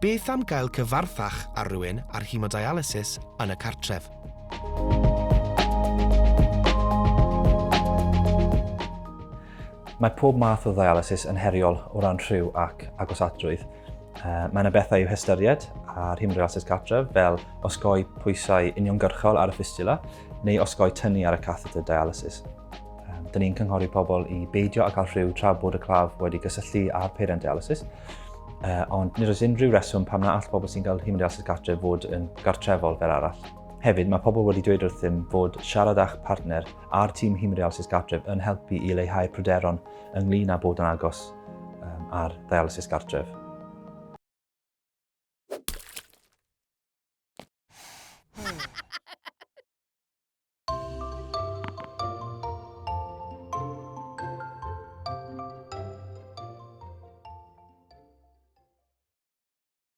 Beth am gael cyfarthach ar rywun ar hemodialysis yn y cartref? Mae pob math o ddialysis yn heriol o ran rhyw ac agosatrwydd. Mae yna bethau i'w hystyried ar hemodialysis cartref fel osgoi pwysau uniongyrchol ar y fistula neu osgoi tynnu ar y catheter dialysis. Dyn ni'n cynghori pobl i beidio â cael rhyw tra bod y claf wedi gysylltu â'r peiriant dialysis, ond nid oes unrhyw reswm pam na all pobl sy'n cael hemodialysis gartref fod yn gartrefol fel arall. Hefyd, mae pobl wedi dweud wrthym fod siarad â'ch partner a'r tîm hemodialysis gartref yn helpu i leihau'r pryderon ynglyn â bod yn agos ar ddialysis gartref.